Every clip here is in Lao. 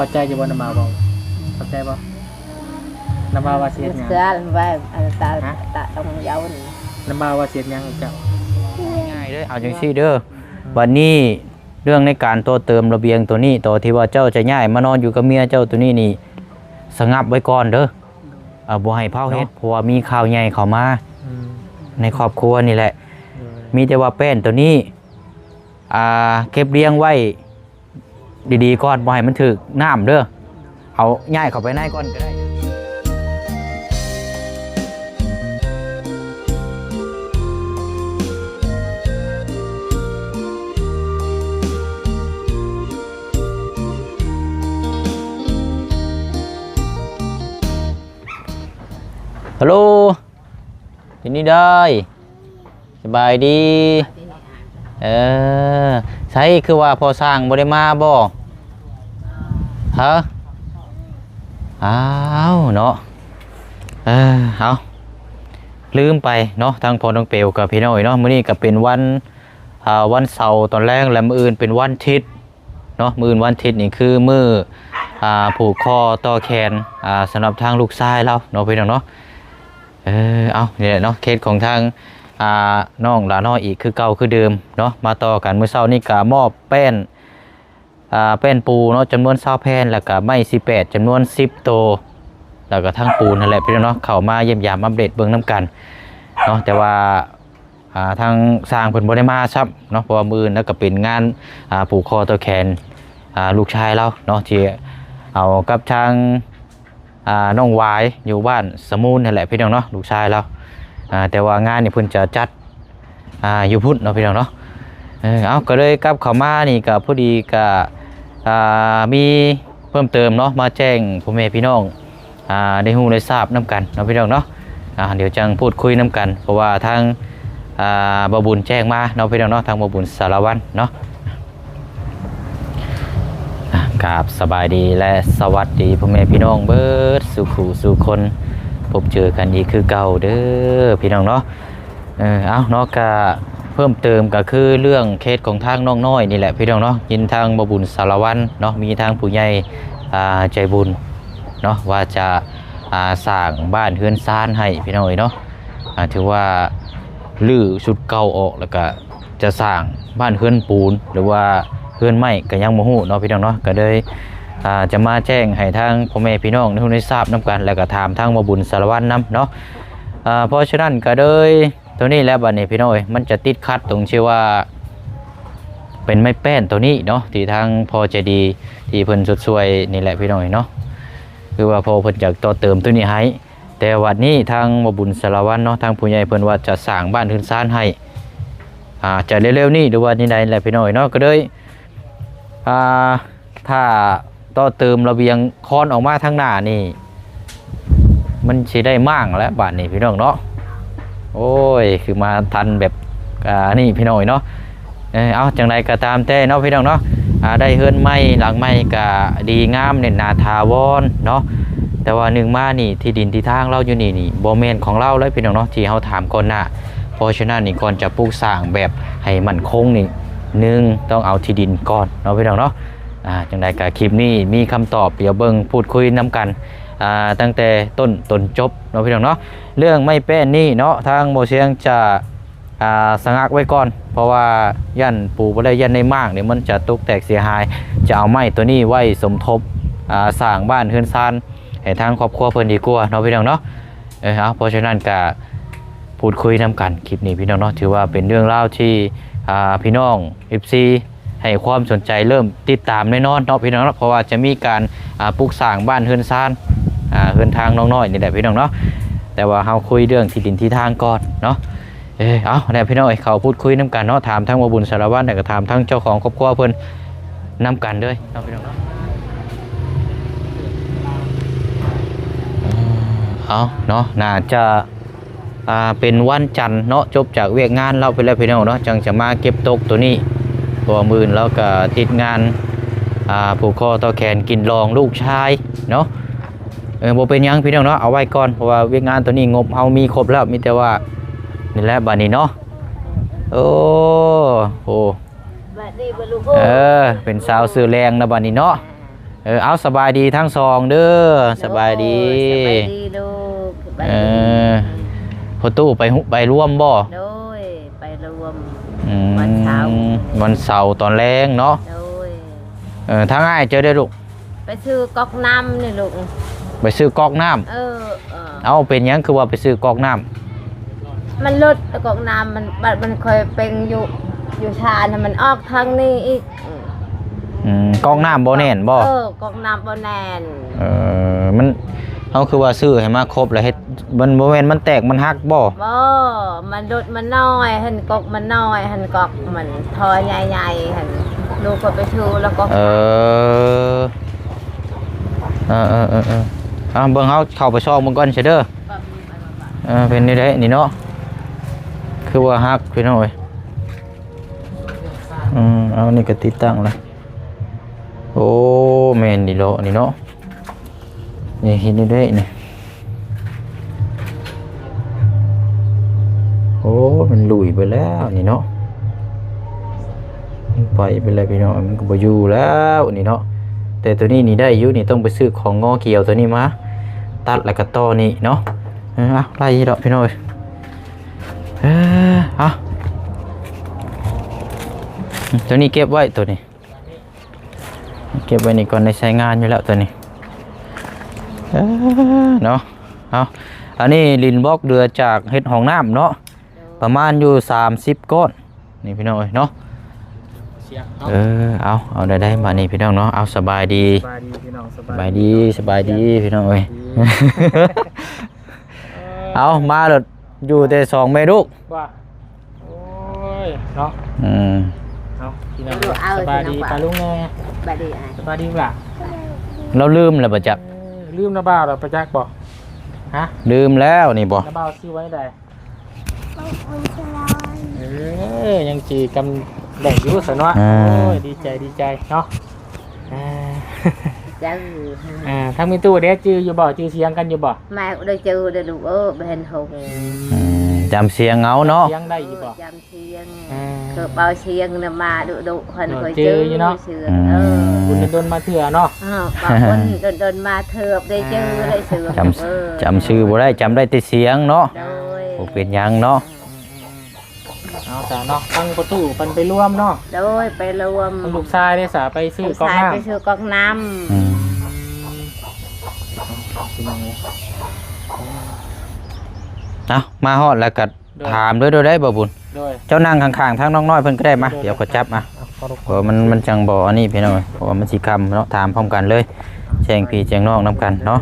ເຂົ້າໃຈຢູ່ບໍ່ ນ້ຳບ່າວເວົ້າ? ເຂົ້າໃຈບໍ່? ນ້ຳບ່າວວ່າຊິເຮັດຫຍັງ? ເຊື່ອວ່າອັນຕາ ຮະ? ຕາຕ້ອງເຍົານີ້ ນ້ຳບ່າວວ່າຊິເຮັດຫຍັງໃຫ້ເຈົ້າ? ງ່າຍເດີ ເອົາຈັ່ງຊີ້ເດີ ບັດນີ້ເລື່ອງໃນການຕໍ່ເຕີມລະບຽງໂຕນີ້ ໂຕທີ່ວ່າເຈົ້າຈະຍ້າຍມານອນຢູ່ກັບເມຍເຈົ້າໂຕນີ້ນີ້ ສະຫງັບໄວ້ກ່ອນເດີ ເອີ ບໍ່ໃຫ້ເຜົາເຮັດ ເນາະ ເພາະວ່າມີຂ່າວໃຫຍ່ເຂົ້າມາ ອືມ ໃນຄອບຄົວນີ້ແຫຼະ ໂດຍ ມີແຕ່ວ່າແປ້ນໂຕນີ້ ອ່າ ເກັບລຽງໄວ້ດີໆກ່ອນ ບໍ່ໃຫ້ມັນຖືກນ້ຳເດີ ເອົາຍ້າຍເຂົ້າໄປໃນກ່ອນກໍໄດ້. ຮັລໂຫຼ ເປັນນີ້ໄດ້ ສະບາຍດີ ເອີ ໃສ ຄືວ່າພໍ່ຊ່າງບໍ່ໄດ້ມາບໍ່? ຮະ? ອ້າວເນາະ ເອີ ເອົາ ລືມໄປເນາະ ທັງພໍ່ນ້ອງເປວກັບພີ່ນ້ອງເອີຍເນາະ ມື້ນີ້ກໍເປັນວັນ ອ່າ ວັນເສົາຕອນແລງ ແລະ ມື້ອື່ນເປັນວັນທິດ ເນາະ ມື້ອື່ນວັນທິດນີ້ຄືມື້ ອ່າ ຜູກຄໍຕໍ່ແຂນ ອ່າ ສຳລັບທາງລູກຊາຍລາວເນາະ ພີ່ນ້ອງເນາະ ເອີ ເອົາ ນີ້ແຫຼະເນາະ ເຄສຂອງທາງ ອ່າ ນ້ອງຫຼ້ານ້ອຍອີກຄືເກົ່າຄືເດີມເນາະ ມາຕໍ່ກັນ ມື້ເຊົ້ານີ້ກະມອບແປ້ນ ອ່າ ແປ້ນປູເນາະ ຈຳນວນຊາວແຜ່ນ ແລ້ວກະໄມ້ສີ່ແປດ ຈຳນວນສິບໂຕ ແລ້ວກະທັງປູນຫັ້ນແຫຼະ ພີ່ນ້ອງເນາະ ເຂົ້າມາຢ້ຽມຢາມອັບເດດເບິ່ງນຳກັນເນາະ ແຕ່ວ່າ ອ່າ ທາງຊ່າງເພິ່ນບໍ່ໄດ້ມາຊ້ຳເນາະ ເພາະວ່າມື້ອື່ນລະກະເປັນງານ ອ່າ ຜູກຄໍຕໍ່ແຂນ ອ່າ ລູກຊາຍລາວເນາະ ທີ່ເອົາກັບທາງ ອ່າ ນ້ອງຫວາຍຢູ່ບ້ານສະມູນຫັ້ນແຫຼະ ພີ່ນ້ອງເນາະ ລູກຊາຍລາວ ອ່າ ແຕ່ວ່າງານນີ້ເພິ່ນຈະຈັດ ອ່າ ຢູ່ພຸ້ນເນາະ ພີ່ນ້ອງເນາະ ເອີ ເອົາ ກໍເລີຍກັບເຂົ້າມານີ້ ກໍພໍດີກໍ ອ່າ ມີເພີ່ມເຕີມເນາະ ມາແຈ້ງພໍ່ແມ່ພີ່ນ້ອງ ອ່າ ໄດ້ຮູ້ໄດ້ຊາບນຳກັນເນາະ ພີ່ນ້ອງເນາະ ອ່າ ດຽວຈັ່ງພູດຄຸຍນຳກັນ ເພາະວ່າທາງ ອ່າ ບ່າວບຸນແຈ້ງມາເນາະ ພີ່ນ້ອງເນາະ ທາງບ່າວບຸນສາລະວັນເນາະ ອ່າ ກາບສະບາຍດີ ແລະ ສະຫວັດດີພໍ່ແມ່ພີ່ນ້ອງເບິດສູ່ຜູ້ສູ່ຄົນ ພົບເຈີກັນອີກຄືເກົ່າເດີ ພີ່ນ້ອງເນາະ. ເອີ ເອົາເນາະ ກະເພີ່ມເຕີມກະຄືເລື່ອງເຄສຂອງທາງນ້ອງນ້ອຍນີ້ແຫຼະ ພີ່ນ້ອງເນາະ ຍິນທາງບ່າວບຸນສາລະວັນເນາະ ມີທາງຜູ້ໃຫຍ່ ອ່າ ໃຈບຸນເນາະ ວ່າຈະ ອ່າ ສ້າງບ້ານເຮືອນຊານໃຫ້ ພີ່ນ້ອງເອີຍເນາະ ອ່າ ຖືວ່າຮື້ຊຸດເກົ່າອອກ ແລ້ວກະຈະສ້າງບ້ານເຮືອນປູນ ຫຼືວ່າເຮືອນໄມ້ ກະຍັງບໍ່ຮູ້ເນາະ ພີ່ນ້ອງເນາະ ກະເລີຍ ອ່າ ຈະມາແຈ້ງໃຫ້ທາງພໍ່ແມ່ພີ່ນ້ອງໄດ້ຮູ້ໄດ້ຊາບນຳກັນ ແລ້ວກະຖາມທາງບ່າວບຸນສາລະວັນນຳເນາະ ອ່າ ເພາະສະນັ້ນກະເລີຍ ໂຕນີ້ແຫຼະ ບັດນີ້ພີ່ນ້ອງເອີຍ ມັນຈະຕິດຂັດຕົງທີ່ວ່າເປັນໄມ້ແປ້ນໂຕນີ້ເນາະ ທີ່ທາງພໍ່ໃຈດີທີ່ເພິ່ນຊົດຊ່ວຍນີ້ແຫຼະ ພີ່ນ້ອງເອີຍເນາະ ຄືວ່າພໍ່ເພິ່ນຢາກຕໍ່ເຕີມໂຕນີ້ໃຫ້ ແຕ່ບັດນີ້ທາງບ່າວບຸນສາລະວັນເນາະ ທາງຜູ້ໃຫຍ່ເພິ່ນວ່າຈະສ້າງບ້ານເຮືອນຊານໃຫ້ ອາດຈະເລັວໆນີ້ ຫຼືວ່າແນວໃດແຫຼະ ພີ່ນ້ອງເອີຍເນາະ ກໍເລີຍ ອ່າ ຖ້າຕໍ່ເຕີມລະບຽງຄອນອອກມາທາງໜ້ານີ້ ມັນຊິໄດ້ມ້າງແລ້ວບາດນີ້ພີ່ນ້ອງເນາະ ໂອ້ຍ ຄືມາທັນແບບ ອ່າ ນີ້ພີ່ນ້ອງເນາະ ເອີ ເອົາ ຈັ່ງໃດກໍຕາມແຕ່ເນາະ ພີ່ນ້ອງເນາະ ອ່າ ໄດ້ເຮືອນໃໝ່ຫຼັງໃໝ່ກໍດີງາມ ແໜ້ນໜາຖາວອນເນາະ ແຕ່ວ່າໜຶ່ງມານີ້ ທີ່ດິນທີ່ທາງລາວຢູ່ນີ້ນີ້ ບໍ່ແມ່ນຂອງລາວເລີຍພີ່ນ້ອງເນາະ ທີ່ເຮົາຖາມກ່ອນໜ້າ ເພາະສະນັ້ນນີ້ ກ່ອນຈະປຸກສ້າງແບບໃຫ້ໝັ້ນຄົງນີ້ ໜຶ່ງ ຕ້ອງເອົາທີ່ດິນກ່ອນເນາະ ພີ່ນ້ອງເນາະ ອ່າ ຈັ່ງໃດກໍຄລິບນີ້ມີຄຳຕອບ ດຽວເບິ່ງພູດຄຸຍນຳກັນ ອ່າ ຕັ້ງແຕ່ຕົ້ນຈົນຈົບເນາະ ພີ່ນ້ອງເນາະ ເລື່ອງໄມ້ແປ້ນນີ້ເນາະ ທາງບໍ່ຊຽງຈະ ອ່າ ສະງັກໄວ້ກ່ອນ ເພາະວ່າຢ້ານປູບໍ່ໄດ້ ຢ້ານໄດ້ມ້າງນີ້ ມັນຈະຕົກແຕກເສຍຫາຍ ຈະເອົາໄມ້ໂຕນີ້ໄວ້ສົມທົບ ອ່າ ສ້າງບ້ານເຮືອນຊານໃຫ້ທາງຄອບຄົວເພິ່ນດີກວ່າເນາະ ພີ່ນ້ອງເນາະ ເອີ ເອົາ ເພາະສະນັ້ນກະ ພູດຄຸຍນຳກັນ ຄລິບນີ້ພີ່ນ້ອງເນາະ ຖືວ່າເປັນເລື່ອງລາວທີ່ ອ່າ ພີ່ນ້ອງ ເອັຟຊີ ໃຫ້ຄວາມສົນໃຈເລີ່ມຕິດຕາມແນ່ນອນເນາະ ພີ່ນ້ອງເນາະ ເພາະວ່າຈະມີການ ອ່າ ປຸກສ້າງບ້ານເຮືອນຊານ ອ່າ ເຮືອນທາງນ້ອງນ້ອຍນີ້ແຫຼະ ພີ່ນ້ອງເນາະ ແຕ່ວ່າເຮົາຄຸຍເລື່ອງທີ່ດິນທີ່ທາງກ່ອນເນາະ ເອີ ເອົາແຫຼະ ພີ່ນ້ອງເອີຍ ເຂົ້າພູດຄຸຍນຳກັນເນາະ ຖາມທາງບ່າວບຸນສາລະວັນ ແລ້ວກໍຖາມທາງເຈົ້າຂອງຄອບຄົວເພິ່ນນຳກັນເລີຍເນາະ ພີ່ນ້ອງເນາະ ເອົາເນາະ ໜ້າຈະ ອ່າ ເປັນວັນຈັນເນາະ ຈົບຈາກວຽກງານລາວໄປແລ້ວ ພີ່ນ້ອງເນາະ ຈັ່ງຈະມາເກັບຕົກໂຕນີ້ ເພາະວ່າມື້ອື່ນລາວກໍຕິດງານ ອ່າ ຜູກຄໍຕໍ່ແຂນກິນລອງລູກຊາຍເນາະ ເອີ ບໍ່ເປັນຫຍັງ ພີ່ນ້ອງເນາະ ເອົາໄວ້ກ່ອນ ເພາະວ່າວຽກງານໂຕນີ້ງົບເຮົາມີຄົບແລ້ວ ມີແຕ່ວ່າ ນີ້ແຫຼະ ບາດນີ້ເນາະ ໂອ້ ໂອ້ ບາດນີ້ບໍ່ລູກ ເອີ ເປັນສາວຊື່ແລງແລ້ວບາດນີ້ເນາະ ເອີ ເອົາ ສະບາຍດີທັງສອງເດີ. ໂດຍ ສະບາຍດີ ສະບາຍດີລູກ ສະບາຍດີ. ເອີ ພໍ່ຕູ້ໄປ ໄປລວມບໍ່? ໂດຍ ໄປລວມ ອືມ ວັນເສົາ ວັນເສົາຕອນແລງເນາະ. ໂດຍ ເອີ ທາງອ້າຍເຈົ້າເດ້ລູກ? ໄປຊື້ກັອກນ້ຳນີ້ລູກ ໄປຊື້ກັອກນ້ຳ. ເອີ ເອີ ເອົ້າ ເປັນຫຍັງຄືວ່າໄປຊື້ກັອກນ້ຳ? ມັນຫຼຸດ ກັອກນ້ຳມັນ ບັດມັນຄ່ອຍເປັນຢູ່ ຢູ່ຊານ ມັນອອກທາງນີ້ອີກ. ອືມ ອືມ ກັອກນ້ຳບໍ່ແໜ້ນບໍ່? ເອີ ກັອກນ້ຳບໍ່ແໜ້ນ. ເອີ ມັນ ເຮົາຄືວ່າຊື້ໃຫ້ມາຄົບແລ້ວເຮັດ ມັນບໍ່ແມ່ນມັນແຕກມັນຫັກບໍ່? ບໍ່ ມັນຫຼຸດມັນນ້ອຍ ຫັ້ນກັອກມັນນ້ອຍ ຫັ້ນກັອກມັນທໍ່ໃຫຍ່ໆ ຫັ້ນ ລູກກໍໄປຊື້ແລ້ວກໍ ເອີ ເອີໆໆໆ ເອົາ ເບິ່ງ ເຮົາເຂົ້າໄປຊອກເບິ່ງກ່ອນຊະເດີ. ເອີ ເປັນແນວໃດນີ້ເນາະ ຄືວ່າຫັກພີ່ນ້ອງເອີຍ. ອືມ ເອົາ ນີ້ກໍຕິດຕັ້ງແລ້ວ. ໂອ້ ແມ່ນດີເນາະນີ້ເນາະ ນີ້ເຮັດແນວໃດນີ້. ໂອ້ ມັນຫຼຸຍໄປແລ້ວນີ້ເນາະ ມັນໄປ ໄປແລ້ວພີ່ນ້ອງ ມັນກໍບໍ່ຢູ່ແລ້ວນີ້ເນາະ. ແຕ່ໂຕນີ້ນີ້ໄດ້ຢູ່ນີ້ ຕ້ອງໄປຊື້ຂອງງໍກ່ຽວໂຕນີ້ມາຕັດ ແລ້ວກໍຕໍ່ນີ້ເນາະ. ເອີ ເອົາ ໄລ່ຢູ່ດອກພີ່ນ້ອງເອີຍ. ເອີ ເອົາ ໂຕນີ້ເກັບໄວ້ ໂຕນີ້ ເກັບໄວ້ນີ້ກ່ອນ ໄດ້ໃຊ້ງານຢູ່ແລ້ວໂຕນີ້. ເອີ ເນາະ ເອົາ ອັນນີ້ດິນບລັອກເຫຼືອຈາກເຮັດຫ້ອງນ້ຳເນາະ ປະມານຢູ່ສາມສິບກ້ອນນີ້ພີ່ນ້ອງເອີຍເນາະ. ເອີ ເອົາ ເອົາ ໄດ້ໆ ບາດນີ້ພີ່ນ້ອງເນາະ. ເອົາ ສະບາຍດີ ສະບາຍດີພີ່ນ້ອງ ສະບາຍດີ ສະບາຍດີພີ່ນ້ອງເອີຍ. ເອົາ ມາແລ້ວ ຢູ່ແຕ່ສອງແມ່ລູກ ວ່າ ໂອ້ຍ ເນາະ ອືມ ເອົາ ພີ່ນ້ອງ ເອົາ ສະບາຍດີ ເອົາ ປ້າລຸງແດ່ ສະບາຍດີອ້າຍ ສະບາຍດີຫຼ້າ. ລາວລືມແລ້ວບໍ່ຈັກ ເອີ ລືມນະບ່າວແລ້ວປະຈັກບໍ່? ຮະ ລືມແລ້ວນີ້ບໍ່? ນະບ່າວຊື່ວ່າໃດ? ເອີ ຍັງຈື່ກັນໄດ້ຢູ່ຊະເນາະ. ເອີ ໂອ້ຍ ດີໃຈ ດີໃຈເນາະ. ອ່າ ເຈົ້າ ອ່າ ທາງແມ່ຕູ້ເດ້ ຈື່ຢູ່ບໍ່? ຈື່ສຽງກັນຢູ່ບໍ່? ແມ່ບໍ່ໄດ້ຈື່ເດ້ລູກເອີຍ ບໍ່ເຫັນຫົງ. ອືມ ອືມ ຈຳສຽງເອົາເນາະ ຈຳສຽງໄດ້ຢູ່ບໍ່? ເອີ ຈຳສຽງ ອ່າ ຄືເວົ້າສຽງນະມາດຸໆ ຄັນຂ້ອຍຈື່ຢູ່ເນາະ ຊື່ ອືມ ເອີ ບຸນດົນໆມາເທື່ອເນາະ. ເອີ ເວົ້າດົນໆມາເທື່ອໄດ້ຈື່ ອ່າ ໄດ້ຊື່ ຈຳ ເອີ ຈຳຊື່ບໍ່ໄດ້ ຈຳໄດ້ແຕ່ສຽງເນາະ. ໂດຍ ບໍ່ເປັນຫຍັງເນາະ. ເອົາຊະເນາະ ທາງພໍ່ຕູ້ເພິ່ນໄປລວມເນາະ. ໂດຍ ໄປລວມ. ທາງລູກຊາຍເດ້ສະ ໄປຊື້ກອກນ້ຳ ລູກຊາຍໄປຊື້ກອກນ້ຳ. ອືມ ເອົາ ມາຮອດແລ້ວກໍ ໂດຍ ຖາມເດີ ໂດຍ ໄດ້ບໍ່ບຸນ? ໂດຍ ເຈົ້ານັ່ງຂ້າງໆ ທາງນ້ອງນ້ອຍເພິ່ນກໍໄດ້ມາ. ໂດຍ ດຽວຂ້ອຍຈັບ ອ່ະ ເພາະວ່າມັນ ມັນຈັ່ງບໍ່ອັນນີ້ພີ່ນ້ອງ ເພາະວ່າມັນຊິຄ່ຳເນາະ ຖາມພ້ອມກັນເລີຍ ແຈ້ງພີ່ແຈ້ງນ້ອງນຳກັນເນາະ.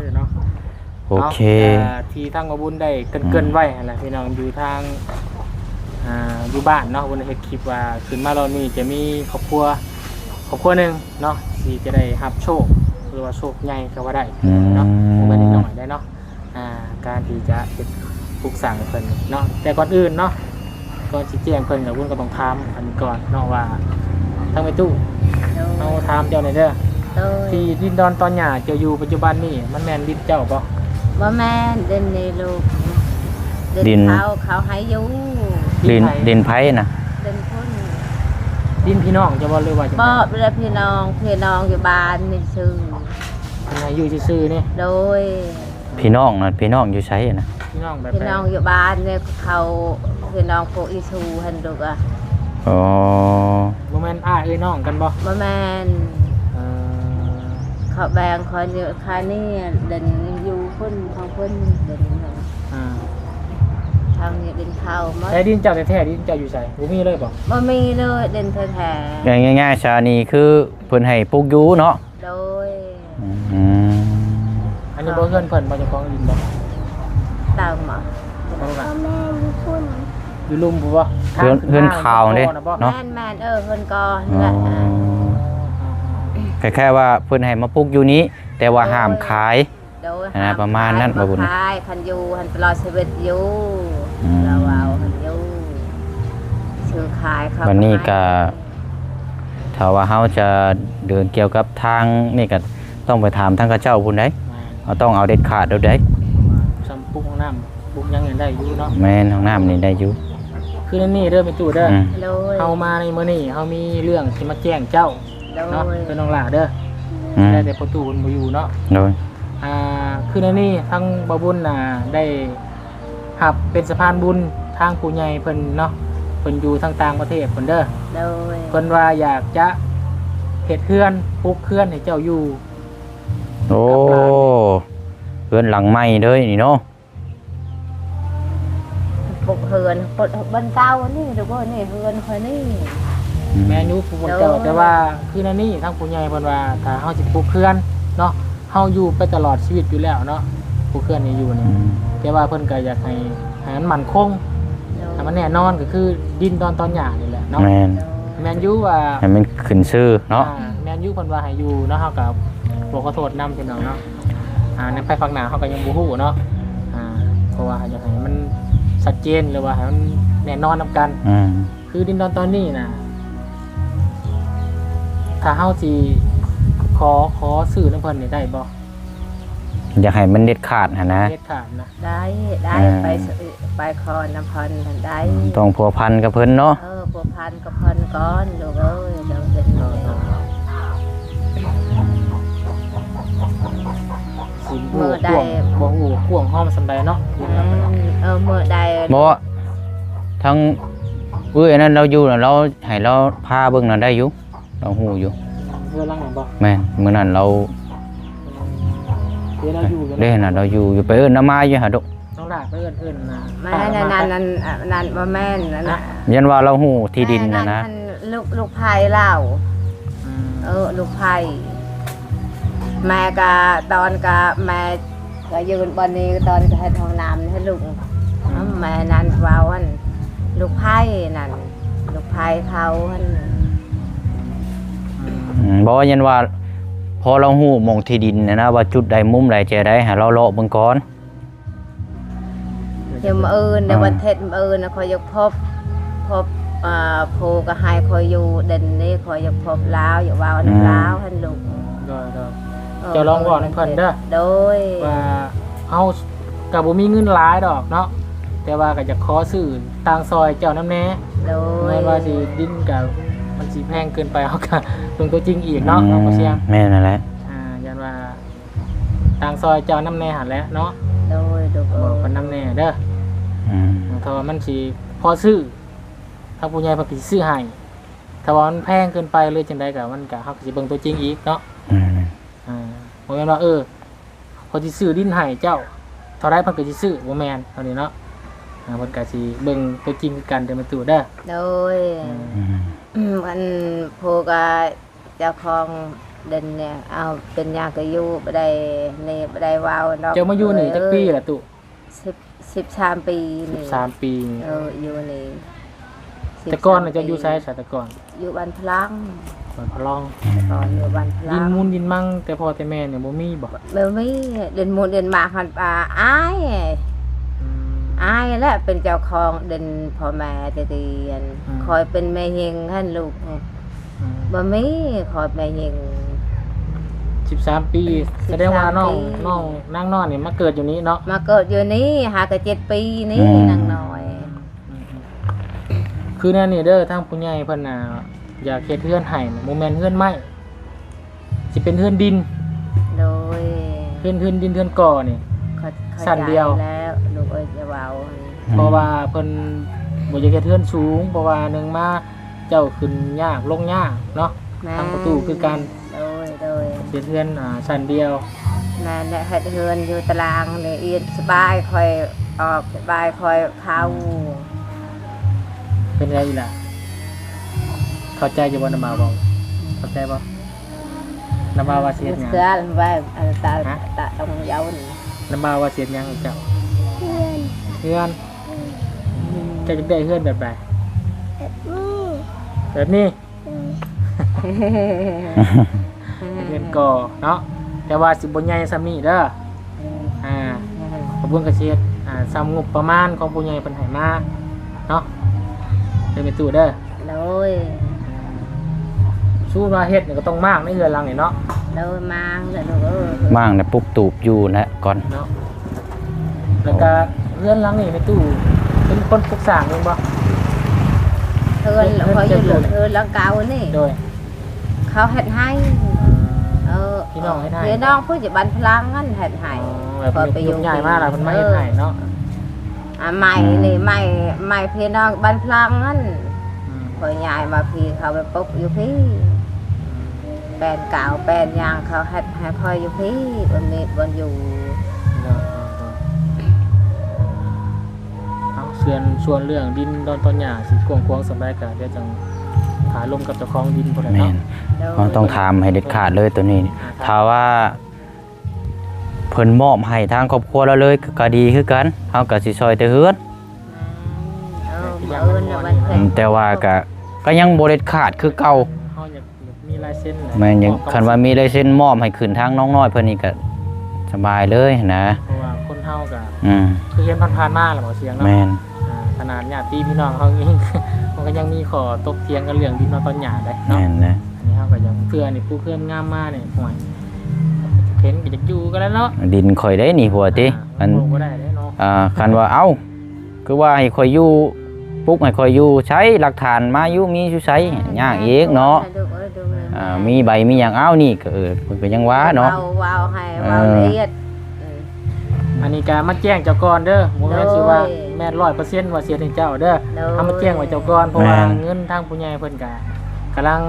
ໂອເຄ ເນາະ ທີ່ທາງບໍ່ບຸນໄດ້ເກີ່ນໆໄວ້ຫັ້ນແຫຼະ ອືມ ພີ່ນ້ອງ ຢູ່ທາງ ອ່າ ຢູ່ບ້ານເນາະ ເພິ່ນເຮັດຄລິບວ່າຂຶ້ນມາລອບນີ້ຈະມີຄອບຄົວ ຄອບຄົວໜຶ່ງເນາະ ທີ່ຈະໄດ້ຮັບໂຊກ ຫຼືວ່າໂຊກໃຫຍ່ກໍວ່າໄດ້ ອືມ ເນາະ ບໍ່ແມ່ນເດັກນ້ອຍໄດ໋ເນາະ. ອ່າ ການທີ່ຈະເຮັດ ປຸກສ້າງໃຫ້ເພິ່ນເນາະ ແຕ່ກ່ອນອື່ນເນາະ ກ່ອນຊິແຈ້ງເພິ່ນ ກໍບຸນກໍຕ້ອງຖາມເພິ່ນກ່ອນເນາະວ່າ ທາງແມ່ຕູ້ ໂດຍ ເຮົາຖາມເຈົ້າແດ່ເດີ ໂດຍ ທີ່ດິນດອນຕອນຫຍ້າເຈົ້າຢູ່ປັດຈຸບັນນີ້ ມັນແມ່ນດິນເຈົ້າບໍ່? ບໍ່ແມ່ນ ດິນນີ້ລູກ ດິນ ດິນເຂົາ ເຂົາໃຫ້ຢູ່. ດິນ ດິນໃຜນະ? ດິນເພິ່ນ. ດິນພີ່ນ້ອງເຈົ້າບໍ່ ຫຼືວ່າຈັ່ງໃດ? ບໍ່ ເປັນພີ່ນ້ອງ ພີ່ນ້ອງຢູ່ບ້ານນີ້ຊື່ ເພິ່ນໃຫ້ຢູ່ຊື່ໆນີ້. ໂດຍ. ພີ່ນ້ອງນະ ພີ່ນ້ອງຢູ່ໃສນະ? ພີ່ນ້ອງແບບໃດ? ພີ່ນ້ອງຢູ່ບ້ານນີ້ ເຂົາ ພີ່ນ້ອງພວກອີຊູຫັ້ນລູກອະ. ອໍ ບໍ່ແມ່ນອ້າຍເອື້ອຍນ້ອງກັນບໍ່? ບໍ່ແມ່ນ. ເອີ ເຂົາແບ່ງຂ້ອຍຢູ່ຂ້າງນີ້ ເດີນຢູ່ພຸ້ນຂອງເພິ່ນ ເດີນຢູ່ຫັ້ນ. ອ່າ ທາງນີ້ເປັນເຂົາໝົດ. ແຕ່ດິນເຈົ້າແທ້ໆ ດິນເຈົ້າຢູ່ໃສ? ບໍ່ມີເລີຍບໍ່? ບໍ່ມີເລີຍ ດິນແທ້ໆ. ງ່າຍໆຊະ ນີ້ຄືເພິ່ນໃຫ້ປູກຢູ່ເນາະ? ໂດຍ. ອືມ ອັນນີ້ບໍ່ເຮືອນເພິ່ນບໍ່ ເຈົ້າຂອງດິນບໍ່? ຕາມບໍ່? ບໍ່ແມ່ນຢູ່ພຸ້ນ ຢູ່ລຸ່ມພຸ້ນບໍ່? ເຮືອນ ເຮືອນຂາວເດ້ເນາະ? ແມ່ນໆ ເອີ ເຮືອນກໍຫັ້ນແຫຼະ. ອໍ ຄ້າຍໆວ່າເພິ່ນໃຫ້ມາປູກຢູ່ນີ້ ແຕ່ວ່າຫ້າມຂາຍ. ໂດຍ ອ່າ ຫ້າມ ປະມານນັ້ນ ຂາຍ ບໍ່ບຸນ ຂາຍ ຄັນຢູ່ຫັ້ນຕະຫຼອດຊີວິດຢູ່. ອືມ ລາວເວົ້າຫັ້ນຢູ່ ຊື້ຂາຍເຂົາ ບັດນີ້ກໍ ກໍ ຖ້າວ່າເຮົາຈະເດີນກ່ຽວກັບທາງນີ້ ກໍຕ້ອງໄປຖາມທາງເຂົາເຈົ້າພຸ້ນໃດ໋. ແມ່ນ ເຮົາຕ້ອງເອົາເດັດຂາດໂລດໃດ໋. ວ່າຊ່ຳປຸກຫ້ອງນ້ຳ ປຸກຫຍັງນີ້ໄດ້ຢູ່ເນາະ? ແມ່ນ ຫ້ອງນ້ຳນີ້ໄດ້ຢູ່. ຄືແນວນີ້ເດີແມ່ຕູ້ເດີ. ອືມ ໂດຍ. ເຮົາມາໃນມື້ນີ້ ເຮົາມີເລື່ອງຊິມາແຈ້ງເຈົ້າ. ໂດຍ ເນາະ ເປັນນ້ອງຫຼ້າເດີ. ອືມ ແຕ່ພໍ່ຕູ້ເພິ່ນບໍ່ຢູ່ເນາະ. ໂດຍ ອ່າ ຄືໃນນີ້ທາງບ່າວບຸນນະໄດ້ຮັບເປັນສະພານບຸນທາງຜູ້ໃຫຍ່ເພິ່ນເນາະ ເພິ່ນຢູ່ທາງຕ່າງປະເທດພຸ້ນເດີ. ໂດຍ ເພິ່ນວ່າຢາກຈະເຮັດເຮືອນ ປຸກເຮືອນໃຫ້ເຈົ້າຢູ່. ໂອ້ ກັບຫຼານ ເຮືອນຫຼັງໃໝ່ເລີຍນີ້ເນາະ. ປຸກເຮືອນ ປຸກບ່ອນເກົ່ານີ້ ທຸກຄົນນີ້ ເຮືອນຂ້ອຍນີ້. ອືມ ແມ່ນຢູ່ ປຸກບ່ອນເກົ່າ. ໂດຍ ແຕ່ວ່າຄືແນວນີ້ ທາງຜູ້ໃຫຍ່ເພິ່ນວ່າ ຖ້າເຮົາຊິປຸກເຮືອນເນາະ ເຮົາຢູ່ໄປຕະຫຼອດຊີວິດຢູ່ແລ້ວເນາະ ປຸກເຮືອນນີ້ຢູ່ນີ້. ອືມ ແຕ່ວ່າເພິ່ນກໍຢາກໃຫ້ ໃຫ້ມັນໝັ້ນຄົງ ໂດຍ ໃຫ້ມັນແນ່ນອນ ກໍຄືດິນດອນຕອນຫຍ້ານີ້ແຫຼະເນາະ. ແມ່ນ ໂດຍ ແມ່ນຢູ່ວ່າ ໃຫ້ມັນຂຶ້ນຊື່ເນາະ. ອ່າ ແມ່ນຢູ່ ເພິ່ນວ່າໃຫ້ຢູ່ເນາະ ເຮົາກໍບໍ່ຂໍໂທດນຳ ພີ່ນ້ອງເນາະ. ອ່າ ໃນພາຍພາກໜ້າເຮົາກໍຍັງບໍ່ຮູ້ເນາະ. ອ່າ ເພາະວ່າຢາກໃຫ້ມັນຊັດເຈນ ຫຼືວ່າໃຫ້ມັນແນ່ນອນນຳກັນ. ອືມ ຄືດິນດອນຕອນນີ້ນະ ຖ້າເຮົາຊິຂໍ ຂໍຊື້ນຳເພິ່ນນີ້ໄດ້ບໍ່? ຢາກໃຫ້ມັນເດັດຂາດຫັ້ນນະ. ເດັດຂາດນະ. ໄດ້ ໄດ້ ອ່າ ໄປ ໄປຂໍນຳເພິ່ນຫັ້ນໄດ້. ອືມ ຕ້ອງພົວພັນກັບເພິ່ນເນາະ. ເອີ ພົວພັນກັບເພິ່ນກ່ອນລູກເອີຍ ຈັ່ງເປັນ. ຊິຮູ້ກວ້າງ ບໍ່ຮູ້ກວ້າງຫ້ອມສ່ຳໃດເນາະ. ອືມ ເອີ ມື້ໃດ ບໍ່ ທາງເອື້ອຍນັ້ນລາວຢູ່ນະ ລາວໃຫ້ລາວພາເບິ່ງນະໄດ້ຢູ່. ລາວຮູ້ຢູ່. ເຮືອນຫຼັງນັ້ນບໍ່? ແມ່ນ ມື້ນັ້ນລາວ ເດ້ລາວຢູ່ ເດ້ນະ ລາວຢູ່ ຢູ່ ໄປເອີ້ນນຳມາຢູ່ຫາດຸ. ນ້ອງຫຼ້າໄປເອີ້ນ ເອີ້ນນະ ແມ່ນ ອັນນັ້ນ ອັນນັ້ນ ອັນນັ້ນບໍ່ແມ່ນ ອັນນັ້ນນະ ຢ້ານວ່າລາວຮູ້ທີ່ດິນຫັ້ນນະ. ແມ່ນ ອັນນັ້ນ ລູກ ລູກໃພ້ລາວ. ອືມ ເອີ ລູກໃພ້ ແມ່ກະ ຕອນກະແມ່ ກໍຢືນບ່ອນນີ້ ຕອນກໍເຮັດຫ້ອງນ້ຳໃຫ້ລູກ. ອືມ ແມ່ນັ້ນເວົ້າຫັ້ນ ລູກໃພ້ນັ້ນ ລູກໃພ້ເຂົາຫັ້ນ. ອືມ ອືມ ບໍ່ ຢ້ານວ່າພໍລາວຮູ້ໝ່ອງທີ່ດິນນະ ວ່າຈຸດໃດ ມຸມໃດ ແຈໃດ ໃຫ້ລາວເລາະເບິ່ງກ່ອນ. ດຽວມື້ອື່ນ ໃນ ອ່າ ວັນເພັນມື້ອື່ນນະ ຂ້ອຍຢາກພົບ ພົບ ອ່າ ຜູ້ກໍໃຫ້ຂ້ອຍຢູ່ເດັ່ນນີ້ ຂ້ອຍຢາກພົບລາວ ຢາກເວົ້ານຳ ອືມ ລາວຫັ້ນລູກ. ໂດຍ ໂດຍ ເອີ ເຈົ້າລອງເວົ້ານຳເພິ່ນເດີ. ໂດຍ ວ່າເຮົາກໍບໍ່ມີເງິນຫຼາຍດອກເນາະ ແຕ່ວ່າກໍຢາກຂໍຊື້ຕ່າງຊ່ອຍເຈົ້ານຳແດ່. ໂດຍ ແມ່ນວ່າຊິດິນກໍມັນຊິແພງເກີນໄປ ເຮົາກໍເບິ່ງຕົວຈິງອີກເນາະ. ອືມ ນ້ອງບໍ່ຊຽງ ແມ່ນນັ້ນແຫຼະ. ອ່າ ຢ້ານວ່າ ຕ່າງຊ່ອຍເຈົ້ານຳແດ່ຫັ້ນແຫຼະເນາະ. ໂດຍ ໂດຍ ບອກເພິ່ນນຳແດ່ເດີ. ອືມ ຖ້າວ່າມັນຊິພໍຊື້ ທາງຜູ້ໃຫຍ່ເພິ່ນກໍຊິຊື້ໃຫ້. ຖ້າວ່າມັນແພງເກີນໄປ ຫຼື ຈັ່ງໃດກໍ ມັນກໍ ເຮົາກໍຊິເບິ່ງຕົວຈິງອີກເນາະ. ອືມ ອ່າ ບໍ່ແມ່ນວ່າ ເອີ ຂ້ອຍຊິຊື້ດິນໃຫ້ເຈົ້າເທົ່າໃດ ເພິ່ນກໍຊິຊື້ ບໍ່ແມ່ນເທົ່ານີ້ເນາະ. ອ່າ ເພິ່ນກໍຊິເບິ່ງຕົວຈິງຄືກັນເດີ ແມ່ຕູ້ເດີ. ໂດຍ ອືມ ອືມ ອັນຜູ້ກໍ ເຈົ້າຂອງດິນນີ້ ເອົາ ເປັນຫຍັງກໍຢູ່ ບໍ່ໄດ້ນີ້ ບໍ່ໄດ້ເວົ້າດອກ. ເຈົ້າມາຢູ່ນີ້ຈັກປີລະຕຸ? ສິບ ສິບສາມປີນີ້. ສິບສາມປີ. ເອີ ຢູ່ນີ້. ແຕ່ກ່ອນນະ ເຈົ້າຢູ່ໃສຊະແຕ່ກ່ອນ? ຢູ່ບ້ານພະລັງ. ບ້ານພະລັງ. ແຕ່ກ່ອນຢູ່ບ້ານພະລັງ. ດິນມູນດິນມັງແຕ່ພໍ່ແຕ່ແມ່ນີ້ບໍ່ມີບໍ່? ບໍ່ມີ. ດິນມູນດິນມັງຫັ້ນ ອາ ອາຍ ອືມ ອາຍແຫຼະເປັນເຈົ້າຂອງດິນພໍ່ແມ່ແຕ່ດຽວ. ອືມ ຂ້ອຍເປັນແມ່ຍິງຫັ້ນລູກ. ອືມ ບໍ່ມີ ຂ້ອຍແມ່ຍິງ. ສິບສາມປີ. ສິບສາມປີ. ສະແດງວ່ານ້ອງ ນ້ອງນາງນ້ອຍນີ້ມາເກີດຢູ່ນີ້ເນາະ? ມາເກີດຢູ່ນີ້ ຫາກໍເຈັດປີນີ້. ອືມ ນາງນ້ອຍ. ອືມ ຄືແນວນີ້ເດີ ທາງຜູ້ໃຫຍ່ເພິ່ນນະ ຢາກເຮັດເຮືອນໃຫ້ ບໍ່ແມ່ນເຮືອນໄມ້ ຊິເປັນເຮືອນດິນ. ໂດຍ ເຮືອນ ເຮືອນດິນ ເຮືອນກໍ່ນີ້ ເຂົ້າ ເຂົ້າ ຊັ້ນດຽວ ໃຈແລ້ວລູກເອີຍ ຢ່າເວົ້າ. ອືມ ເພາະວ່າເພິ່ນບໍ່ຢາກເຮັດເຮືອນສູງ ເພາະວ່າໜຶ່ງມາ ເຈົ້າຂຶ້ນຍາກລົງຍາກເນາະ. ແມ່ນ ທາງປະຕູຄືກັນ. ໂດຍ ໂດຍ ເຮັດເຮືອນ ອ່າ ຊັ້ນດຽວ. ແມ່ນແຫຼະ ເຮັດເຮືອນຢູ່ຕາລາງນີ້ ອີດສະບາຍຄ່ອຍອອກ ສະບາຍຄ່ອຍເຂົ້າ. ອືມ ເປັນໄງອີ່ຫຼ້າ ເຂົ້າໃຈຢູ່ບໍ່ ນ້ຳບ່າວເວົ້າ? ເຂົ້າໃຈບໍ່? ນ້ຳບ່າວວ່າຊິເຮັດຫຍັງ? ເຊື່ອວ່າ ຕາ ຮະ? ຕາຕ້ອງເຍົານີ້ ນ້ຳບ່າວວ່າຊິເຮັດຫຍັງໃຫ້ເຈົ້າ? ເຮືອນ. ເຮືອນ? ອືມ ເຈົ້າຢາກໄດ້ເຮືອນແບບໃດ? ແບບນີ້. ແບບນີ້? ອືມ ເຮືອນກໍ່ເນາະ ແຕ່ວ່າຊິບໍ່ໃຫຍ່ສ່ຳນີ້ເດີ. ອືມ ອ່າ ອືມ ຂະບວນກະຊິເຮັດ ອ່າ ສ່ຳງົບປະມານຂອງຜູ້ໃຫຍ່ເພິ່ນໃຫ້ມາເນາະ ເດີແມ່ຕູ້ເດີ. ໂດຍ ອ່າ ສົມມຸດວ່າເຮັດນີ້ກໍຕ້ອງມ້າງໃນເຮືອນຫຼັງນີ້ເນາະ. ໂດຍ ມ້າງແຫຼະລູກເອີຍ ມ້າງແລ້ວປຸກຕູບຢູ່ແຫຼະກ່ອນເນາະ. ແລ້ວກະເຮືອນຫຼັງນີ້ແມ່ຕູ້ເປັນຄົນປຸກສ້າງເອງບໍ່? ເຮືອນ ເຮືອນ ເຮືອນຫຼັງເກົ່ານີ້. ໂດຍ ເຂົາເຮັດໃຫ້. ເອີ ເອີ ພີ່ນ້ອງເຮັດໃຫ້ ພີ່ນ້ອງຜູ້ຢູ່ບ້ານພະລັງຫັ້ນເຮັດໃຫ້. ອໍ ແບບ ຂ້ອຍໄປຢູ່ ຍ້າຍມາແລ້ວເພິ່ນມາເຮັດໃຫ້ເນາະ. ເອີ ອ່າ ໄມ້ນີ້ ອືມ ໄມ້ ໄມ້ພີ່ນ້ອງບ້ານພະລັງຫັ້ນ ອືມ ຂ້ອຍຍ້າຍມາພີ້ ເຂົາໄປປຸກຢູ່ພີ້ ອືມ ແປ້ນກາວແປ້ນຫຍັງ ເຂົາເຮັດໃຫ້ຂ້ອຍຢູ່ພີ້ ບໍ່ມີບ່ອນຢູ່. ເນາະ ເອົາ ສ່ວນ ສ່ວນເລື່ອງດິນດອນຕອນຫຍ້າຊິກວ້າງຂວາງສ່ຳໃດ ກະດຽວຈັ່ງຫາລົມກັບເຈົ້າຂອງດິນພຸ້ນແຫຼະເນາະ. ແມ່ນ ເຮົາຕ້ອງຖາມໃຫ້ເດັດຂາດເລີຍໂຕນີ້. ອ່າ ຖ້າວ່າເພິ່ນມອບໃຫ້ທາງຄອບຄົວລາວເລີຍ ກະ ກະດີຄືກັນ ເຮົາກະຊິຊ່ອຍແຕ່ເຮືອນ. ອືມ ເອີ ແຕ່ວ່າກະ ກະຍັງບໍ່ເດັດຂາດຄືເກົ່າ. ເຮົາຢາກ ມີລາຍເຊັນແຫຼະ. ແມ່ນ ຄັນວ່າມີລາຍເຊັນມອບໃຫ້ຂຶ້ນທາງນ້ອງນ້ອຍເພິ່ນນີ້ກະສະບາຍເລີຍນະ ເພາະວ່າຄົນເຮົາກະ ອືມ ຄືເຫັນຜ່ານໆມາແຫຼະ ບໍ່ສຽງເນາະ. ແມ່ນ ອ່າ ຂະໜາດຍາດຕິພີ່ນ້ອງເຮົາເອງ ມັນກະຍັງມີຂໍ້ຕົກຖຽງກັນເລື່ອງດິນດອນຕອນຫຍ້າໄດ໋ເນາະ. ແມ່ນແຫຼະ ອັນນີ້ເຮົາກະຢາກ ເພື່ອນີ້ປູກເຮືອນງາມມານີ້ ໂອ້ຍ ເຫັນກະຢາກຢູ່ກັນແລ້ວເນາະ. ດິນຂ້ອຍໄດ໋ນີ້ ຜົວຕິ ອ່າ ອັນ ບໍ່ໄດ້ເດ້ເນາະ. ອ່າ ຄັນວ່າ ເອົ້າ ຄືວ່າໃຫ້ຂ້ອຍຢູ່ ປຸກໃຫ້ຂ້ອຍຢູ່ໃສ ຫຼັກຖານມາຢູ່ ມີຢູ່ໃສ ຍາກອີກເນາະ. ອ່າ ມີໃບມີຫຍັງ ອ້າວ ນີ້ກະ ເອີ ເພິ່ນກະຍັງວ່າເນາະ ເວົ້າ ເວົ້າໃຫ້ ເອີ ເວົ້າລະອຽດ. ອັນນີ້ກະມາແຈ້ງເຈົ້າກ່ອນເດີ ບໍ່ແມ່ນຊິວ່າ ໂດຍ ແມ່ນຮ້ອຍເປີເຊັນວ່າຊິເຮັດໃຫ້ເຈົ້າເດີ. ໂດຍ ເຮົາມາແຈ້ງໄວ້ເຈົ້າກ່ອນ ເພາະວ່າ ແມ່ນ ເງິນທາງຜູ້ໃຫຍ່ເພິ່ນກະກຳລັງ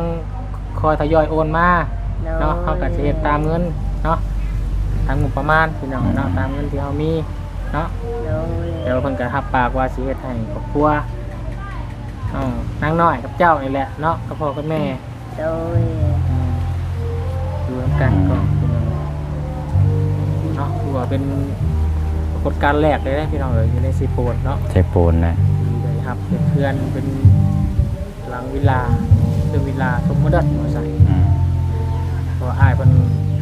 ຄອຍທະຍອຍໂອນມາເນາະ. ໂດຍ ເຮົາກະຊິເຮັດຕາມເງິນເນາະ ຕາມງົບປະມານພີ່ນ້ອງເນາະ ອືມ ຕາມເງິນທີ່ເຮົາມີເນາະ. ໂດຍ ແຕ່ວ່າເພິ່ນກະຮັບປາກວ່າຊິເຮັດໃຫ້ຄອບຄົວ ເອົາ ນາງນ້ອຍກັບເຈົ້ານີ້ແຫຼະເນາະ ກັບພໍ່ກັບແມ່. ໂດຍ ອືມ ຢູ່ນຳກັນກ່ອນ ອືມ ເນາະ ຖືວ່າເປັນປາກົດການແລກເລີຍເດ້ພີ່ນ້ອງເອີຍ ຢູ່ໃນເຊໂປນເນາະ ເຊໂປນນະ ທີ່ໄດ້ຮັບເປັນເຮືອນ ເປັນ ຫຼັງວິລາ ເປັນວິລາຊົມມະດອນວ່າຊັ້ນ. ອືມ ເພາະວ່າອ້າຍເພິ່ນ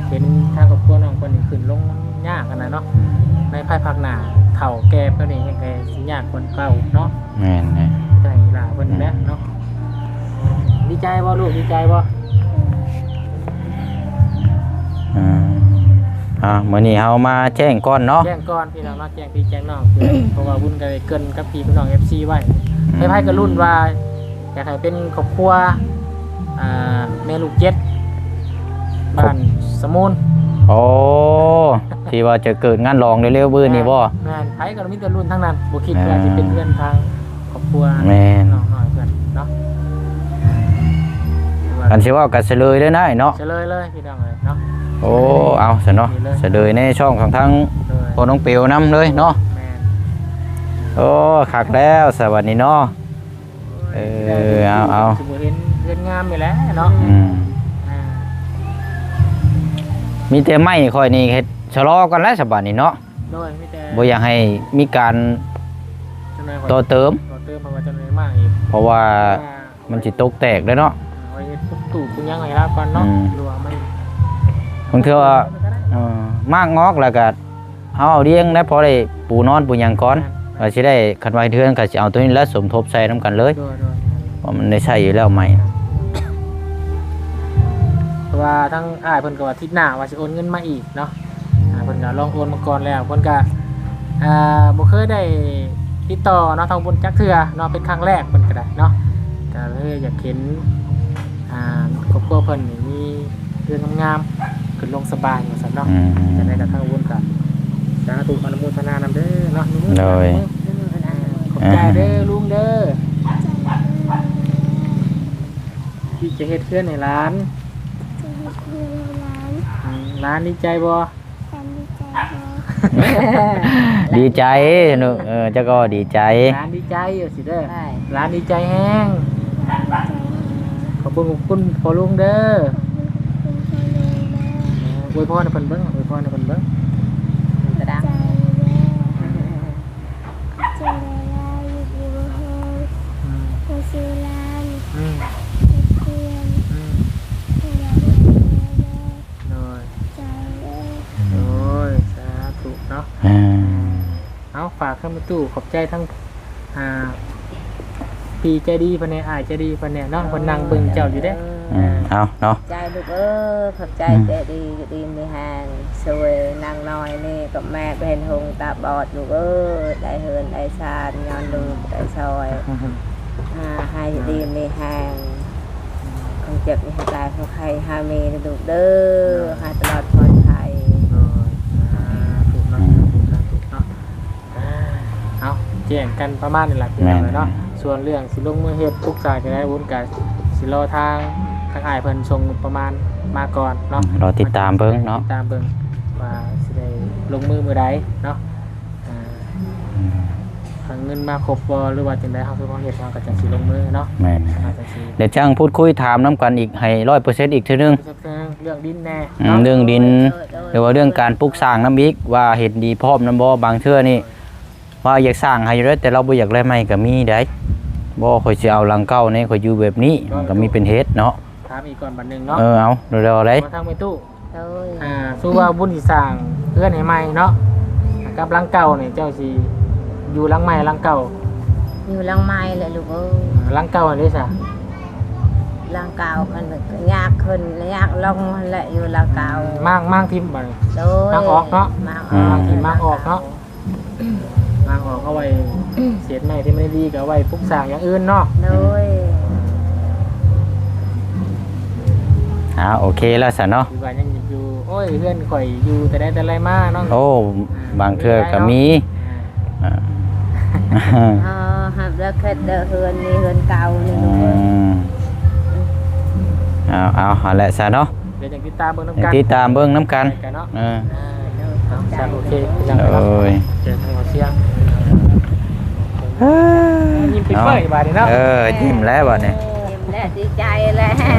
ເຫັນທາງຄອບຄົວນ້ອງເພິ່ນນີ້ຂຶ້ນລົງຍາກຫັ້ນນະເນາະ. ອືມ ໃນພາຍພາກໜ້າເຖົ້າແກ່ໄປນີ້ແຮ່ງຊິຍາກກວ່າເກົ່າເນາະ. ແມ່ນໆ ໃຈຫຼາເພິ່ນແຫຼະເນາະ. ອືມ ດີໃຈບໍ່ລູກ ດີໃຈບໍ່? ອືມ ອ່າ ມື້ນີ້ເຮົາມາແຈ້ງກ່ອນເນາະ ແຈ້ງກ່ອນ ພີ່ນ້ອງເນາະ ແຈ້ງພີ່ແຈ້ງນ້ອງ ເພາະວ່າບຸນກະໄດ້ເກີ່ນກັບພີ່ກັບນ້ອງເອັຟຊີໄວ້. ອືມ ໃຜໆກະລຸ້ນວ່າຢາກໃຫ້ເປັນຄອບຄົວ ອ່າ ແມ່ລູກເຈັດ ບ້ານສະມູນ. ໂອ້ ທີ່ວ່າຈະເກີດງານຫຼອງເລັວໆມື້ນີ້ບໍ່? ແມ່ນ ໃຜກະມີແຕ່ລຸ້ນທັງນັ້ນ ບໍ່ຄິດວ່າຊິເປັນເຮືອນທາງຄອບຄົວ ແມ່ນ ນ້ອງນ້ອຍເພິ່ນເນາະ. ຄັນຊິເວົ້າກະສະເລີຍເລີຍນາຍເນາະ ສະເລີຍເລີຍ ພີ່ນ້ອງເອີຍເນາະ. ໂອ້ ເອົາຊັ້ນເນາະ ສະເລີຍໃນຊ່ອງຂອງທາງ ໂດຍ ພໍ່ນ້ອງເປວນຳເລີຍເນາະ. ແມ່ນ ໂອ້ ຄັກແລ້ວສະບັດນີ້ເນາະ. ເອີ ເອົາໆ ຊິບໍ່ເຫັນເຮືອນງາມນີ້ແຫຼະເນາະ. ອືມ ອ່າ ມີແຕ່ໄມ້ຂ້ອຍນີ້ເຮັດຊະລໍກ່ອນແຫຼະສະບັດນີ້ເນາະ. ໂດຍ ມີແຕ່ ບໍ່ຢາກໃຫ້ມີການຕໍ່ເຕີມ ຕໍ່ເຕີມ ເພາະວ່າຈະໄດ້ມາອີກ ເພາະວ່າ ມັນຊິຕົກແຕກເດ້ເນາະ. ເອົາໄວ້ເຮັດຕູ້ປຸຫຍັງໃຫ້ລາວກ່ອນເນາະ. ອືມ ຫຼືວ່າມັນ ບາງເທື່ອວ່າ ເອີ ມາງອກແລ້ວກະ ເຮົາເອົາລ້ຽງໄດ້ ພໍໄດ້ປູນອນປູຫຍັງກ່ອນ. ແມ່ນ ວ່າຊິໄດ້ ຄັນວ່າເຮັດເຮືອນກະຊິເອົາໂຕນີ້ແຫຼະສົມທົບໃສ່ນຳກັນເລີຍ. ໂດຍໆ ເພາະມັນໄດ້ໃຊ້ຢູ່ແລ້ວໄມ້. ເພາະວ່າທາງອ້າຍເພິ່ນກະວ່າອາທິດໜ້າວ່າຊິໂອນເງິນມາອີກເນາະ. ອ່າ ເພິ່ນກະລອງໂອນມາກ່ອນແລ້ວ ເພິ່ນກະ ອ່າ ບໍ່ເຄີຍໄດ້ຕິດຕໍ່ເນາະ ທາງບຸນຈັກເທື່ອເນາະ ເປັນຄັ້ງແລກເພິ່ນກະໄດ້ເນາະ. ກະເລີຍຢາກເຫັນ ອ່າ ຄອບຄົວເພິ່ນນີ້ມີເຮືອນງາມໆ ຂຶ້ນລົງສະບາຍວ່າຊັ້ນເນາະ. ອືມ ຈັ່ງໃດກະທາງບຸນກະສາທຸອະນຸໂມທະນານຳເດີເນາະ. ໂດຍ ອ່າ ຂອບໃຈເດີລຸງເດີ ທີ່ຈະເຮັດເຮືອນໃຫ້ຫຼານ. ຈະເຮັດເຮືອນໃຫ້ຫຼານ. ອືມ ຫຼານດີໃຈບໍ່? ຫຼານດີໃຈບໍ່? ດີໃຈເນາະ. ເອີ ເຈົ້າກໍດີໃຈ ຫຼານດີໃຈວ່າຊີ້ເດີ. ຫຼານດີໃຈແຮງ. ຂອບຄຸນ ຂອບຄຸນພໍ່ລຸງເດີ. ອວຍພອນໃຫ້ເພິ່ນເບິ່ງ ອວຍພອນໃຫ້ເພິ່ນເບິ່ງ. ຂອບໃຈຫຼາຍໆ ຢູ່ດີມີແຮງ. ອືມ ໃຫ້ຊື່ຫຼານ. ອືມ ໃຫ້ເພື່ອນ. ອືມ ໃຫ້ຫຼານເດີ. ໂດຍ ໃຈເດີ. ໂດຍ ສາທຸເນາະ. ອືມ ເອົາ ຝາກທາງແມ່ຕູ້ ຂອບໃຈທັງ ອ່າ ພີ່ໃຈດີເພິ່ນແດ່ ອ້າຍໃຈດີເພິ່ນແດ່ເນາະ ເພິ່ນນັ່ງເບິ່ງເຈົ້າຢູ່ເດ້. ອືມ ເອົາເນາະ ຂອບໃຈລູກເອີຍ ຂອບໃຈ ອືມ ໃຈດີ ຢູ່ດີມີແຮງ ຊ່ວຍນາງນ້ອຍນີ້ກັບແມ່ເປັນຫຸງຕາບອດ ລູກເອີຍ ໄດ້ເຮືອນໄດ້ຊານ ຍ້ອນລູກໄດ້ຊ່ອຍ ອ່າ ໃຫ້ຢູ່ດີມີແຮງ. ເຈັບໃຫ້ກາຍເຮົາໄຂ້ຫາແມ່ເດີລູກເດີ ໂດຍ ໃຫ້ຕະຫຼອດປອດໄພ ໂດຍ ສາທຸເນາະ ສາທຸ ສາທຸເນາະ ອ່າ ເອົາ ແຈ້ງກັນປະມານນີ້ລະ ພີ່ນ້ອງເນາະ ແມ່ນ ສ່ວນເລື່ອງຊິລົງມືເຮັດ ປຸກສາຈັ່ງໃດ ບຸນກະຊິລໍທາງ ທາງອ້າຍເພິ່ນສົ່ງງົບປະມານມາກ່ອນເນາະ ອືມ ລໍຕິດຕາມເບິ່ງເນາະ ຕິດຕາມເບິ່ງວ່າຊິໄດ້ລົງມືມື້ໃດເນາະ ອ່າ ອືມ ຖ້າເງິນມາຄົບບໍ່ ຫຼືວ່າຈັ່ງໃດ ເຮົາຄືເຮົາເຮັດ ເຮົາກໍຈັ່ງຊິລົງມືເນາະ ແມ່ນ ເຮົາຈັ່ງຊິ ດຽວຈັ່ງພູດຄຸຍຖາມນຳກັນອີກໃຫ້ຮ້ອຍເປີເຊັນອີກເທື່ອໜຶ່ງ ເລື່ອງດິນແດ່ ອືມ ເນາະ ເລື່ອງດິນ ໂດຍ ໂດຍ ຫຼືວ່າເລື່ອງການປຸກສ້າງນຳອີກ ວ່າເຫັນດີພ້ອມນຳບໍ່ ບາງເທື່ອນີ້ວ່າຢາກສ້າງໃຫ້ຢູ່ເດ້ ແຕ່ລາວບໍ່ຢາກໄດ້ໃໝ່ກໍມີໄດ໋ ບໍ່ ຂ້ອຍຊິເອົາຫຼັງເກົ່ານີ້ ຂ້ອຍຢູ່ແບບນີ້ ມັນກໍມີເປັນເຫດເນາະ ຖາມອີກກ່ອນບາດໜຶ່ງເນາະ ເອີ ເອົາ ເອົາເລີຍ ມາທາງແມ່ຕູ້ ໂດຍ ອ່າ ສົມມຸດວ່າບຸນຊິສ້າງເຮືອນໃຫ້ໃໝ່ເນາະ ກັບຫຼັງເກົ່ານີ້ເຈົ້າຊິຢູ່ຫຼັງໃໝ່ຫຼັງເກົ່າ? ຢູ່ຫຼັງໃໝ່ແຫຼະລູກເອີຍ ຫຼັງເກົ່າຫັ້ນເດຊະ? ຫຼັງເກົ່າມັນຍາກຂຶ້ນຍາກລົງຫັ້ນແຫຼະ ຢູ່ຫຼັງເກົ່າ ມ້າງ ມ້າງຖິ້ມບາດນີ້ ໂດຍ ມ້າງອອກເນາະ ມ້າງອອກ ອືມ ມ້າງຖິ້ມ ມ້າງອອກເນາະ ມ້າງອອກເອົາໄວ້ ເສດໄມ້ທີ່ມັນດີໆ ກໍເອົາໄວ້ປຸກສ້າງຢ່າງອື່ນເນາະ ໂດຍ ອ່າ ໂອເຄແລ້ວຊະເນາະ ຄືວ່າຍັງຢູ່ ໂອ້ຍ ເຮືອນຂ້ອຍຢູ່ແຕ່ໃດແຕ່ໄລມາເນາະ ໂອ້ ອ່າ ບາງເທື່ອກໍມີ ອ່າ ອ່າ ອໍ ຮັບແລ້ວເຂດເດີ ເຮືອນນີ້ເຮືອນເກົ່ານີ້ ອືມ ເອົາ ເອົາ ຫັ້ນແຫຼະຊະເນາະ ດຽວຈັ່ງຕິດຕາມເບິ່ງນຳກັນ ຕິດຕາມເບິ່ງນຳກັນ ເອີ ອ່າ ໂດຍ ຂອບໃຈ ໂອເຄ ໂດຍ ເຈີທາງເອົາສຽງ ຍິ້ມເປີຍໆ ບາດນີ້ເນາະ ເອີ ຍິ້ມແລ້ວບາດນີ້ ຍິ້ມແລ້ວ ດີໃຈແລ້ວ ເອີ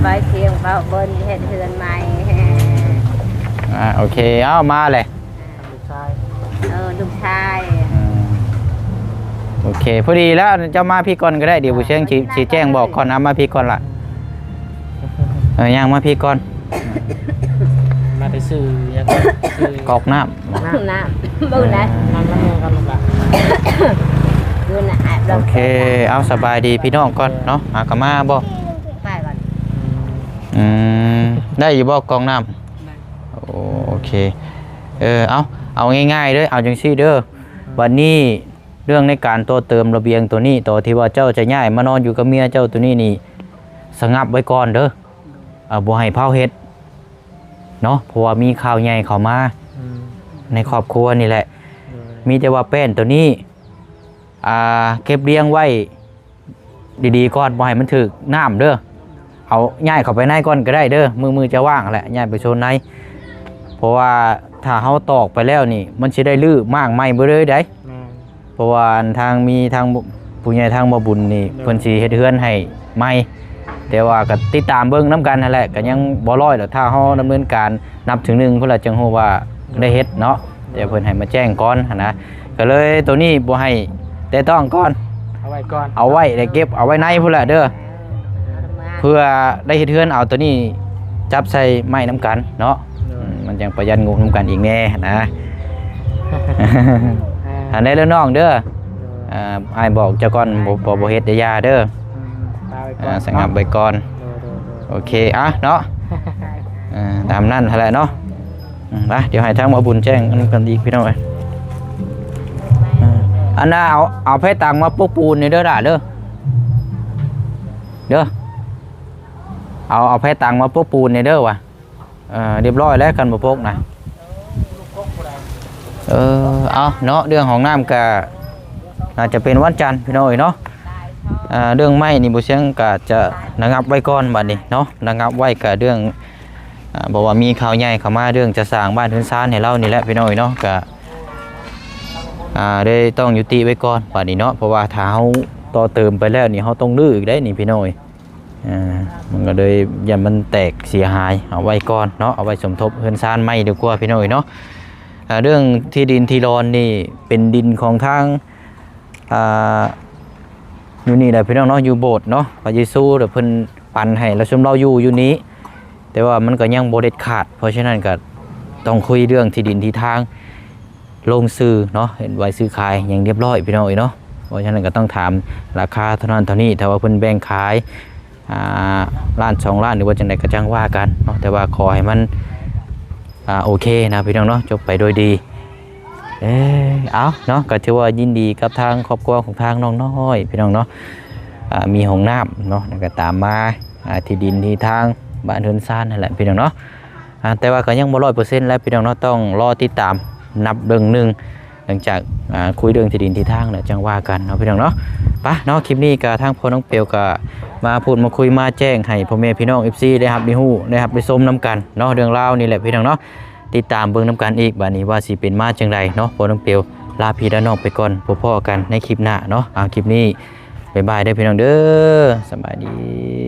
ໄປພຽງເບົາບົນເຮັດເຮືອນໃໝ່ ອ່າ ໂອເຄ ເອົາ ມາແຫຼະ ລູກຊາຍ ເອີ ລູກຊາຍ ອືມ ໂອເຄ ພໍດີແລ້ວ ເຈົ້າມາພີ້ກ່ອນກໍໄດ້ ດຽວຜູ້ຊຽງຊິ ຊິແຈ້ງບອກກ່ອນ ເອົາ ມາພີ້ກ່ອນລະ ເອີ ຍ່າງມາພີ້ກ່ອນ ມາແຕ່ຊື້ຫຍັງ ຊື້ກອກນ້ຳ ນ້ຳ ນ້ຳ ເບິ່ງນະ ເອີ ນັ່ງນຳແມ່ກ່ອນລູກຫຼານ ຢູ່ນະ ໂອເຄ ເອົາ ສະບາຍດີພີ່ນ້ອງກ່ອນເນາະ ຫາກໍມາບໍ່ ໄປກ່ອນ ອືມ ໄດ້ຢູ່ບໍ່ກອກນ້ຳ? ໂອເຄ ເອີ ເອົາ ເອົາງ່າຍໆເດີ ເອົາຈັ່ງຊີ້ເດີ ບັດນີ້ເລື່ອງໃນການຕໍ່ເຕີມລະບຽງໂຕນີ້ ຕອນທີ່ວ່າເຈົ້າຈະຍ້າຍມານອນຢູ່ກັບເມຍເຈົ້າໂຕນີ້ນີ້ ສະຫງັບໄວ້ກ່ອນເດີ ເອີ ບໍ່ໃຫ້ພາວເຮັດເນາະ ເພາະວ່າມີຂ່າວໃຫຍ່ເຂົ້າມາ ອືມ ໃນຄອບຄົວນີ້ແຫຼະ ໂດຍ ມີແຕ່ວ່າແປ້ນໂຕນີ້ ອ່າ ເກັບລຽງໄວ້ ດີໆກ່ອນ ບໍ່ໃຫ້ມັນຖືກນ້ຳເດີ ເອົາຍ້າຍເຂົ້າໄປໃນກ່ອນກໍໄດ້ເດີ ມື້ ມື້ຈະວ່າງແຫຼະ ຍ້າຍໄປໂຊນໃນ ເພາະວ່າຖ້າເຮົາຕອກໄປແລ້ວນີ້ ມັນຊິໄດ້ຮື້ມ້າງໃໝ່ເບິດເລີຍໃດ ແມ່ນ ເພາະວ່າທາງ ມີທາງຜູ້ໃຫຍ່ທາງບໍ່ບຸນນີ້ ໂດຍ ເພິ່ນຊິເຮັດເຮືອນໃຫ້ໃໝ່ ແຕ່ວ່າກໍຕິດຕາມເບິ່ງນຳກັນຫັ້ນແຫຼະ ກໍຍັງບໍ່ຮ້ອຍດອກ ຖ້າເຮົາດຳເນີນການ ນັບເຖິງໜຶ່ງພຸ້ນລະ ຈຶ່ງຮູ້ວ່າໄດ້ເຮັດເນາະ ແຕ່ເພິ່ນໃຫ້ມາແຈ້ງກ່ອນຫັ້ນນະ ກໍເລີຍໂຕນີ້ບໍ່ໃຫ້ແຕະຕ້ອງກ່ອນ ເອົາໄວ້ກ່ອນ ເອົາໄວ້ ໄດ້ເກັບເອົາໄວ້ໃນພຸ້ນລະເດີ ເພື່ອໄດ້ເຮັດເຮືອນເອົາໂຕນີ້ຈັບໃສ່ໄມ້ນຳກັນເນາະ ໂດຍ ອືມ ມັນຈັ່ງປະຢັດງົບນຳກັນອີກແດ່ນະ ອ່າ ອັນໃດເດີນ້ອງເດີ ໂດຍ ອ່າ ອ້າຍບອກເຈົ້າກ່ອນ ບໍ່ ບໍ່ ບໍ່ເຮັດ ຢ່າເດີ ອືມ ອ່າ ສະຫງັບໄວ້ກ່ອນ ໂດຍ ໂດຍ ໂດຍ ໂອເຄ ອ່ະເນາະ ອ່າ ຕາມນັ້ນຫັ້ນແຫຼະເນາະ ອືມ ໄປ ດຽວໃຫ້ທາງໝໍບຸນແຈ້ງອັນນັ້ນກັນອີກ ພີ່ນ້ອງເອີຍ ອືມ ອັນນ່າ ເອົາ ເອົາແພຕັງມາປົກປູນນີ້ເດີຫຼ້າເດີ ເດີ ເອົາ ເອົາແພຕັງມາປົກປູນນີ້ເດີວ່າ ເອີ ຮຽບຮ້ອຍແລ້ວ ຄັນບໍ່ປົກນະ ເອີ ເອົາເນາະ ເລື່ອງຫ້ອງນ້ຳກະໜ້າຈະເປັນວັນຈັນ ພີ່ນ້ອງເອີຍເນາະ ອ່າ ເລື່ອງໄມ້ນີ້ ບໍ່ຊຽງກະຈະລະງັບໄວ້ກ່ອນ ບັດນີ້ເນາະ ລະງັບໄວ້ກະເລື່ອງ ອ່າ ເພາະວ່າມີຂ່າວໃຫຍ່ເຂົ້າມາເລື່ອງຈະສ້າງບ້ານເຮືອນຊານໃຫ້ລາວນີ້ແຫຼະ ພີ່ນ້ອງເອີຍເນາະ ກະ ອ່າ ໄດ້ຕ້ອງຍຸຕິໄວ້ກ່ອນບັດນີ້ເນາະ ເພາະວ່າຖ້າເຮົາຕໍ່ເຕີມໄປແລ້ວນີ້ ເຮົາຕ້ອງຮື້ອີກໄດ໋ນີ້ ພີ່ນ້ອງເອີຍ ອ່າ ມັນກໍເລີຍຢ້ານມັນແຕກເສຍຫາຍ ເອົາໄວ້ກ່ອນເນາະ ເອົາໄວ້ສົມທົບເຮືອນຊານໃໝ່ດີກວ່າ ພີ່ນ້ອງເອີຍເນາະ ອ່າ ເລື່ອງທີ່ດິນທີ່ດອນນີ້ເປັນດິນຂອງທາງ ອ່າ ຢູ່ນີ້ແຫຼະ ພີ່ນ້ອງເນາະ ຢູ່ໂບດເນາະ ພະເຢຊູ ແລ້ວເພິ່ນປັນໃຫ້ ແລ້ວຊຸມລາວຢູ່ ຢູ່ນີ້ ແຕ່ວ່າມັນກໍຍັງບໍ່ເດັດຂາດ ເພາະສະນັ້ນກໍຕ້ອງຄຸຍເລື່ອງທີ່ດິນທີ່ທາງລົງຊື່ເນາະ ເຮັດໃບຊື້ຂາຍຫຍັງຮຽບຮ້ອຍ ພີ່ນ້ອງເອີຍເນາະ ເພາະສະນັ້ນກໍຕ້ອງຖາມລາຄາເທົ່ານັ້ນເທົ່ານີ້ ຖ້າວ່າເພິ່ນແບ່ງຂາຍ ອ່າ ລ້ານສອງລ້ານ ຫຼືວ່າຈັ່ງໃດກໍຈັ່ງວ່າກັນເນາະ ແຕ່ວ່າຂໍໃຫ້ມັນ ອ່າ ໂອເຄນະ ພີ່ນ້ອງເນາະ ຈົບໄປໂດຍດີ ເອີ ເອົາເນາະ ກໍຖືວ່າຍິນດີກັບທາງຄອບຄົວຂອງທາງນ້ອງນ້ອຍ ພີ່ນ້ອງເນາະ ອ່າ ມີຫ້ອງນ້ຳເນາະ ແລ້ວກໍຕາມມາ ອ່າ ທີ່ດິນທີ່ທາງ ບ້ານເຮືອນຊານຫັ້ນແຫຼະພີ່ນ້ອງເນາະ. ອ່າ ແຕ່ວ່າກໍຍັງບໍ່ຮ້ອຍເປີເຊັນແຫຼະພີ່ນ້ອງເນາະ ຕ້ອງລໍຕິດຕາມນັບເບິ່ງໜຶ່ງ ຫຼັງຈາກ ອ່າ ຄຸຍເລື່ອງທີ່ດິນທີ່ທາງແລ້ວຈັ່ງວ່າກັນເນາະພີ່ນ້ອງເນາະ. ປະເນາະ ຄລິບນີ້ກໍທາງພໍ່ນ້ອງເປວກໍມາພູດມາຄຸຍມາແຈ້ງໃຫ້ພໍ່ແມ່ພີ່ນ້ອງ ເອັຟຊີ ໄດ້ຮັບໄດ້ຮູ້ ໄດ້ຮັບໄດ້ຊົມນຳກັນເນາະ ເລື່ອງລາວນີ້ແຫຼະພີ່ນ້ອງເນາະ. ຕິດຕາມເບິ່ງນຳກັນອີກ ບາດນີ້ວ່າຊິເປັນມາຈັ່ງໃດເນາະ. ພໍ່ນ້ອງເປວລາພີ່ລານ້ອງໄປກ່ອນ ພົບພໍ້ກັນໃນຄລິບໜ້າເນາະ. ເອົາ ຄລິບນີ້ ບາຍບາຍເດີພີ່ນ້ອງເດີ ສະບາຍດີ.